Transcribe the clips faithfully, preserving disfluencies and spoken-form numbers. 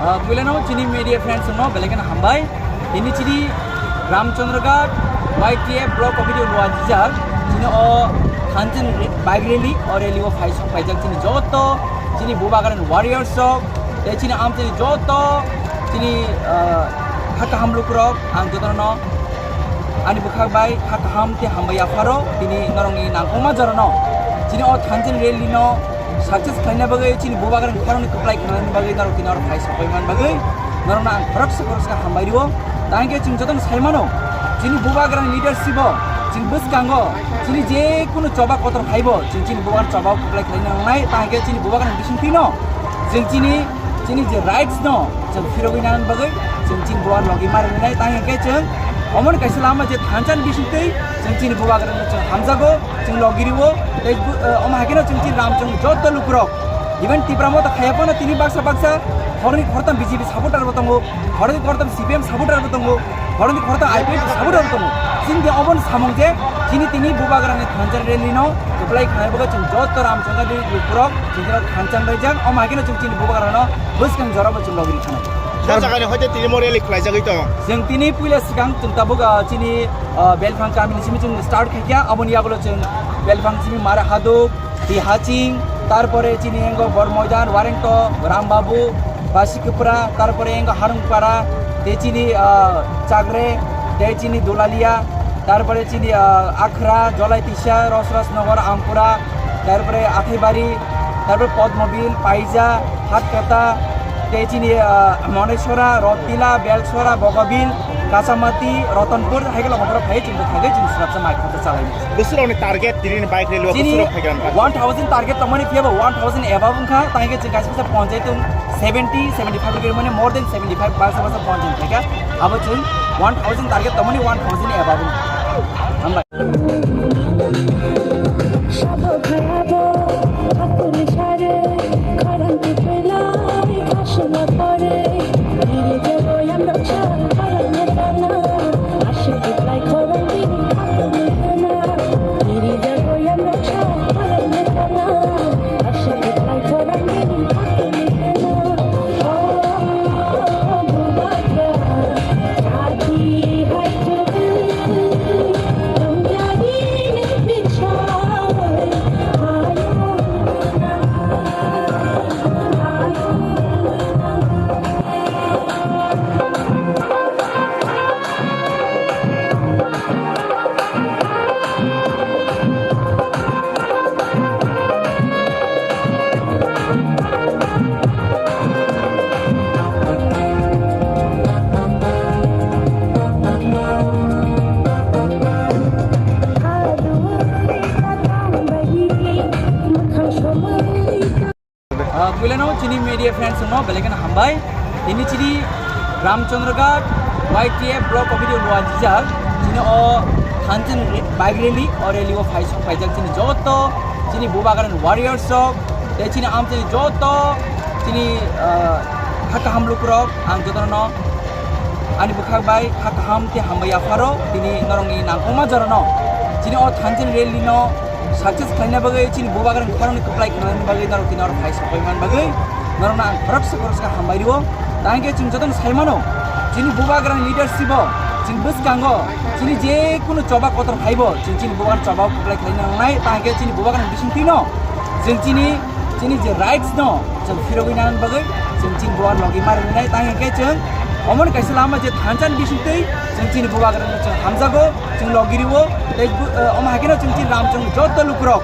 Ah, puilano chini media friends no belai kheno hambai. Tini chini Ramchandraghat Y T F block committee o luajijak. Chini o Thanchani bike rally o rally o phai sok phaijak chini joto chini Bubagrani warriors rok, tei chini amchini joto chini, ah, kha kaham lukurok ang jotono ani bwkhak bai kha kaham tei hambai yapharo tini norokni nangkukma jorano chini o Thanchani rally no success khlaina bagwi chini Bubagrani khoroknwi kwplai khlaina bagwi norok tini oro phai sokoi man bagwi norokno ang khoroksa khoroksa hambai rio. Tangkhe chwng jotono sai mano chini Bubagrani leadership o chini bwskango chini je kunu choba kotor phaibo chwng chini Bubagrani choba kwplai khlaina nangnai. Tangkhe chini Bubagrani bisingtwino chwng chini chini je rights no chwng phirogwi nang bagwi chwng chini Bubagrani logi ma rwnai. Tang hwnkhe chwng omoni kaisa lama je Thanchani bisingtwi chwng chini Bubagrani chwng hamjago, chwng logi rio. Tei bu-, eh, omo hai kheno chwng chini Ramchang joto lukurok even Tipra Motha khaya phano tini baksa baksa horni khortam B J P supporter bo tongo, horni khortam C P M supporter bo tongo, horni khortam I P F T supporter bo tongo. Chini de oboni samung je chini tini Bubagrani Thanchani rally no kwplai khlai bagwi chwng joto Ramchang lukurok chwng Thanchang bai jang omo hai kheno chwng chini Bubagrano bwskang jorabo chwng logi rikhanai. Bo jagani hoite tini mo rally khlaijagwi tong. Chwng tini puila swkang chwng tabuk, ah, chini, ah, Belphang kamini simi chwng start khaikha, aboni yagulo chwng Belphang simi Mara Haduk, Tihaching, tarpore chini engo Bor Moidan, Warengto, Rambabu, Basikupra, tarpore engo Harungpara, tei chini, ah, Chagre, tei chini Dulalia, tarpore chini, ah, Akhra, Jolaitisa, Rosrasnogor, Ampura, tarpore Athaibari, tarpore Podmobil, Paija, Hatkata, tei chini, ah, Monesora, Rotila, Belsora, Bogobil, Kachamati, Rotonpur, hai khe lokoporo phai chwng bwkhagwi chwng swrapsa mai khoroksa chalainai. Bwswrokni target tini bike rally o chini bwswrok phaigra wngkha? One thousand target tongmani phiya bo one thousand above wngkha, tangkhe chwng kaisa kaisa ponchai tong seventy, seventy five rwmani more than seventy five basa basa ponchai khaikha, abo chwng one thousand target tongmani one thousand above wngkha. Hambai. Ah, puilano chini media friends no belai kheno hambai. Tini chini Ramchandraghat Y T F block committee o luajijak chini o Thanchani bike rally o rally o phai sok phaijak chini joto chini Bubagrani warriors rok tei chini amchini joto chini, ah, kha kaham lukurok ang jotono ani bwkhak bai kha kaham tei hambai yapharo tini norokni nangkukma jorano chini o Thanchani rally no success khlaina bagwi chini Bubagrani khoroknwi kwplai khlaina bagwi norok tini oro phai sokoi man bagwi norokno ang khoroksa khoroksa hambai rio. Tangkhe chwng jotono sai mano chini Bubagrani leadership o chini bwskango chini je kunu choba kotor phaibo chwng chini Bubagrani choba kwplai khlaina nangnai. Tangkhe chini Bubagrani bisingtwino chwng chini chini je rights no chwng phirogwi nang bagwi chwng chini Bubagrani logi ma rwnai. Tangkhe chwng omoni kaisa lama je Thanchani bisingtwi chwng chini Bubagrano chwng hamjago, chwng logi rio. Tei bu-, eh, omo hai kheno chwng chini Ramchang joto lukurok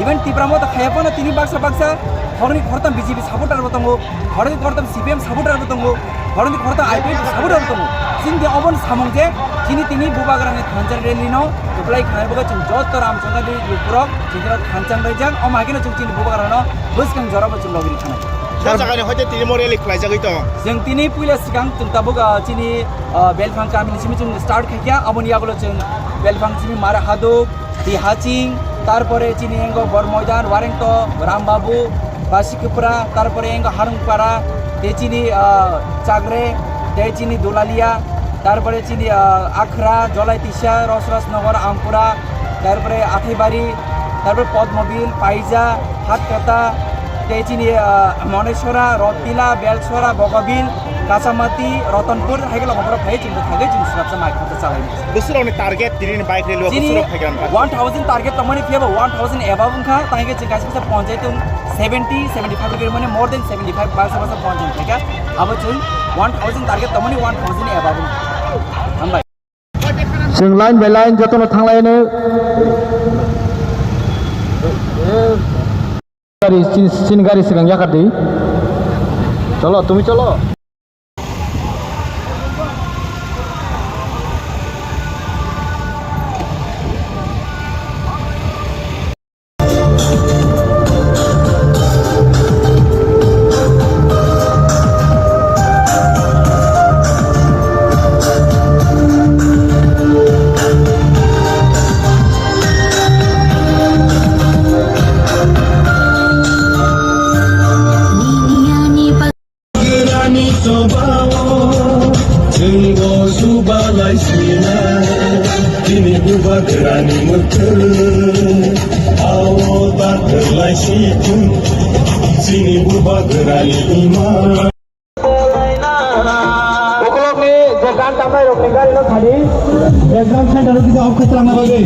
even Tipra Motha khaya phano tini baksa baksa horni khortam B J P supporter bo tongo, horni khortam C P M supporter bo tongo, horni khortam I P F T supporter bo tongo. Chini de oboni samung je chini tini Bubagrani Thanchani rally no kwplai khlai bagwi chwng joto Ramchang lukurok chwng Thanchang bai jang omo hai kheno chwng chini Bubagrano bwskang jorabo chwng logi rikhanai. Bo jagani hoite tini mo rally khlaijagwi tong. Chwng tini puila swkang chwng tabuk, ah, chini, ah, Belphang kamini simi chwng start khaikha, aboni yagulo chwng Belphang simi Mara Haduk, Tihaching, tarpore chini engo Bor Moidan, Warengto, Rambabu, Basikupra, tarpore engo Harungpara, tei chini, ah, Chagre, tei chini Dulalia, tarpore chini, ah, Akhra, Jolaitisa, Rosrasnogor, Ampura, tarpore Athaibari, tarpore Podmobil, Paija, Hatkata, Tei chini, ah, Monesora, Rotila, Belsora, Bogobil, Kasamati, Rotonpur, hai khe lokophoro phai chini thagwi chini swrapsa mai khoroksa chalaini. Bwswrokni target tini bike rally o chini bwswrok phai kha. One thousand target tongmani phiya bo one thousand above wngkha, tang khe chini kaisa kaisa ponchai tong seventy, seventy five rwgwi mani more than seventy five bwsa bwsa ponchai wngkha. Abo chwng one thousand target tongmani one thousand above wngkha. Hambai. Chwng line by line jotono thanglaino. Gari, chin, chin gari swkang yakar di. Cholo, tumi cholo. Grani sobao, chwngbo subalai sina, chini buba grani mwkhwtwng, ao ta kwlai si chwng, chini buba grani ima. Ukulokni je gan tamnai rokni gari no khadi, exam center o kisa off khe twlangna bagwi.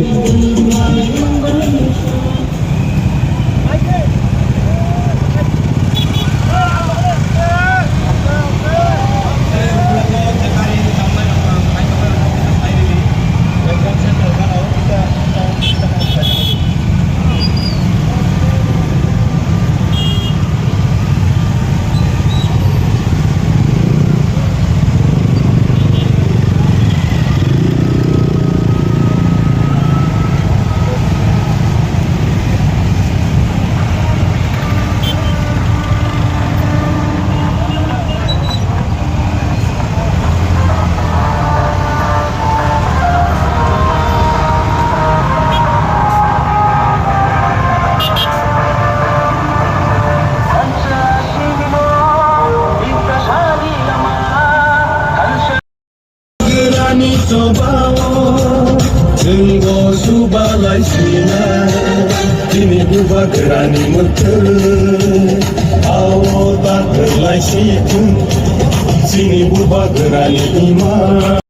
Grani sobao, chwngbo subalai sina, chini buba grani mwkhwtwng, ao ta kwlai si chwng, chini buba grani ima.